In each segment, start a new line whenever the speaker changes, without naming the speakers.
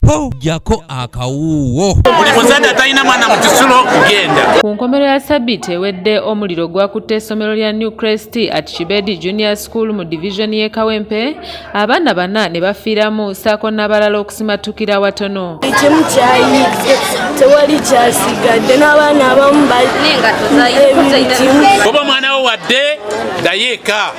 Ho, jjako akawuuwo.
Buli muzadde atalina mwana mu kisulo genda.
Ku nkomerero ya sabbiiti ewedde, omuliro gwakutte essomero lya New Crest at Kibedi Junior School mu divizoni y'e Kawempe, abaana bana ne bafiiramu ssaako n'abalala okusimattukira watono.
Kimu kyayidde, tewali kyasigadde, n'abaana abamu ebintu.
Oba omwana wo wadde ddayo eka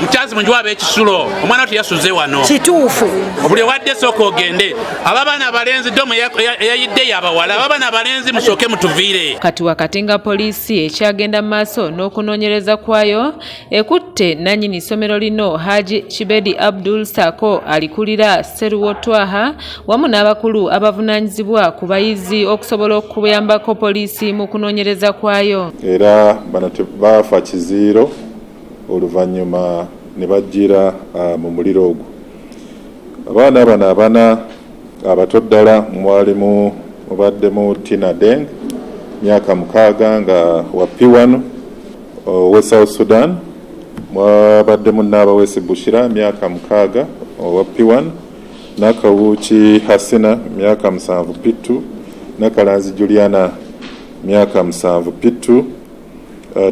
mukyazi mungi waba ekisulo, omwana wo teyasuze wano.
Kituufu.
Buli wadde sooka ogende. Ababaana abalenzi domu eyayidde yabawala, ababaana abalenzi musooke mutuviire.
Kati wakati nga poliisi ekyagenda mu maaso n'okunoonyereza kwayo, ekutte nannyini ssomero lino Haji Kibedi Abdul ssaako alikulira Seruwo Twaha wamu n'abakulu abavunaanyizibwa ku bayizi okusobola okuyambako poliisi mu kunoonyereza kwayo.
Era bano baafa kiziiro oluvannyuma ne bajjira mu muliro ogwo. Abaana bano abana abato ddala mwalimu mubaddemu Tina Deng, myaka 6, nga wa P1, owe South Sudan. Mwabaddemu Naabawesi Bushira, myaka 6, owa P1, Nakawuki Hasina, myaka 7, P2, Nakalanzi Juliana, myaka 7, P2.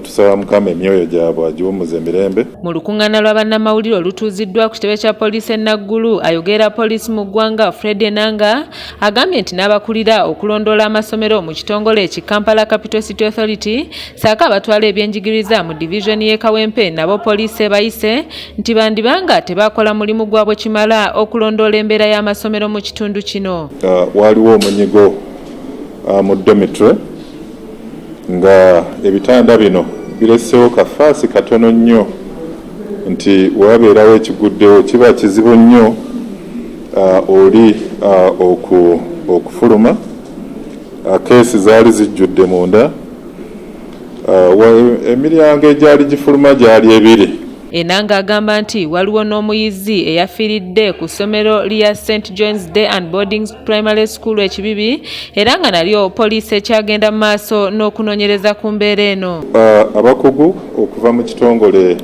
Tusaba Mukama emyoyo gyabwe agiwummuze emirembe.
Mu lukuŋŋaana lwa bannamawulire olutuuziddwa ku kitebe kya poliisi e Naggulu, ayogera poliisi mu ggwanga Fred Enanga agambye nti n'abakulira okulondoola amasomero mu kitongole ki Kampala Capital City Authority ssaako abatwala ebyenjigiriza mu divizoni y'e Kawempe nabo poliisi ebayise nti bandibanga tebakola mulimu gwabwe kimala okulondoola embeera y'amasomero mu kitundu kino.
Waliwo omunyigo mu dormitory nga ebitanda bino biresewo kafaasi katono nnyo nti wewabeerawo ekiguddewo kiba kizibu nnyo oli okufuluma. Keesi zaali zijjudde munda. Emiryango egyali gifuluma gyali ebiri.
Enanga agamba nti waliwo n'omuyizi eyafiiridde ku ssomero lya St John's Day and Boarding Primary School e Kibibi, era nga nalyo poliisi ekyagenda mu maaso n'okunoonyereza ku mbeera eno.
Abakugu okuva mu kitongole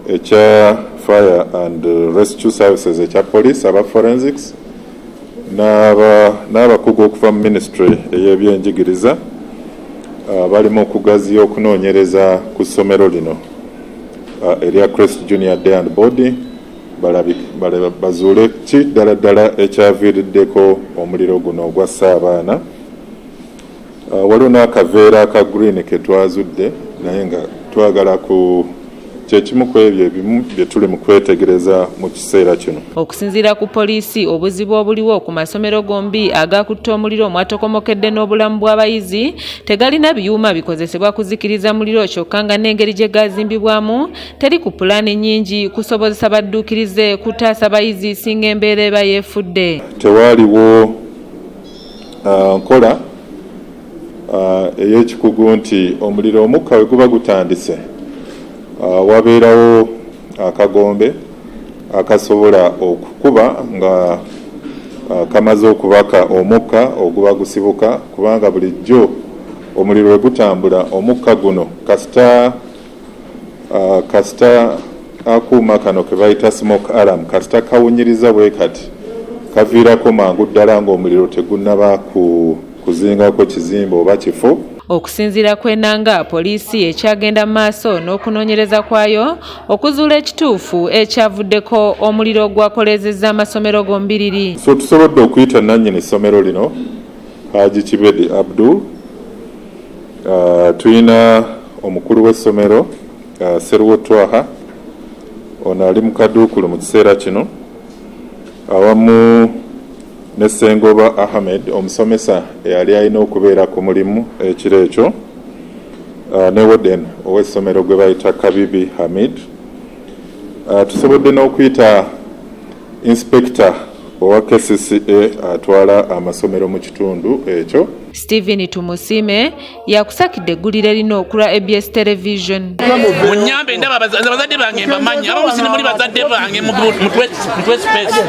ekya Fire and Rescue Services ekya police, aba forensics n'abakugu okuva mu ministry ey'ebyenjigiriza bali mu kugaziya okunoonyereza ku ssomero lino erya Crest Junior Day and Boarding, bazuule ki ddala ddala ekyaviiriddeko omuliro guno ogwassa abaana. Waliwo n'akaveera aka green ke twazudde, naye nga twagala ku kyekimu ku ebyo ebimu bye tuli mu kwetegereza mu kiseera kino.
Okusinziira ku poliisi, obuzibu obuliwo ku masomero gombi agakutte omuliro omwatokomokedde n'obulamu bw'abayizi tegalina byuma bikozesebwa kuzikiriza muliro, kyokka nga n'engeri gye gazimbibwamu teri ku pulaani nnyingi kusobozesa badduukirize kutaasa bayizi singa embeera eba yeefudde.
Tewaaliwo nkola ey'ekikugu nti omuliro omukka we guba gutandise, wabeerawo akagombe akasobola okukuba nga kamaze okubaka omukka oguba gusibuka, kubanga bulijjo omuliro we gutambula omukka guno kasita akuuma kano ke bayita smoke alarm kasita kawunyiriza bwe kati, kaviirako mangu ddala ng'omuliro tegunnaba kuzingako kizimbe oba kifo.
Okusinziira ku Enanga, poliisi ekyagenda mu maaso n'okunoonyereza kwayo okuzuula ekituufu ekyavuddeko omuliro ogwakoleezezza amasomero gombiriri.
So tusobodde okuyita nannyini ssomero lino, Haji Kibedi Abdul. Tuyina omukulu w'essomero, Seruwo Twaha, ono ali mu kaduukulu mu kiseera kino, awamu ne Sengoba Ahmed, omusomesa eyali alina okubeera ku mulimu ekiro ekyo, ne warden ow'essomero gwe bayita Kabibi Hamid. Tusobodde n'okuyita inspector owa KCCA atwala amasomero mu kitundu ekyo.
Stephen Tumusiime yakusakidde eggulire lino ku lwa ABS Television.
Munyambe, ndaba abazadde bange mbamanyi, abamu sini muli bazadde bange, mutwe space.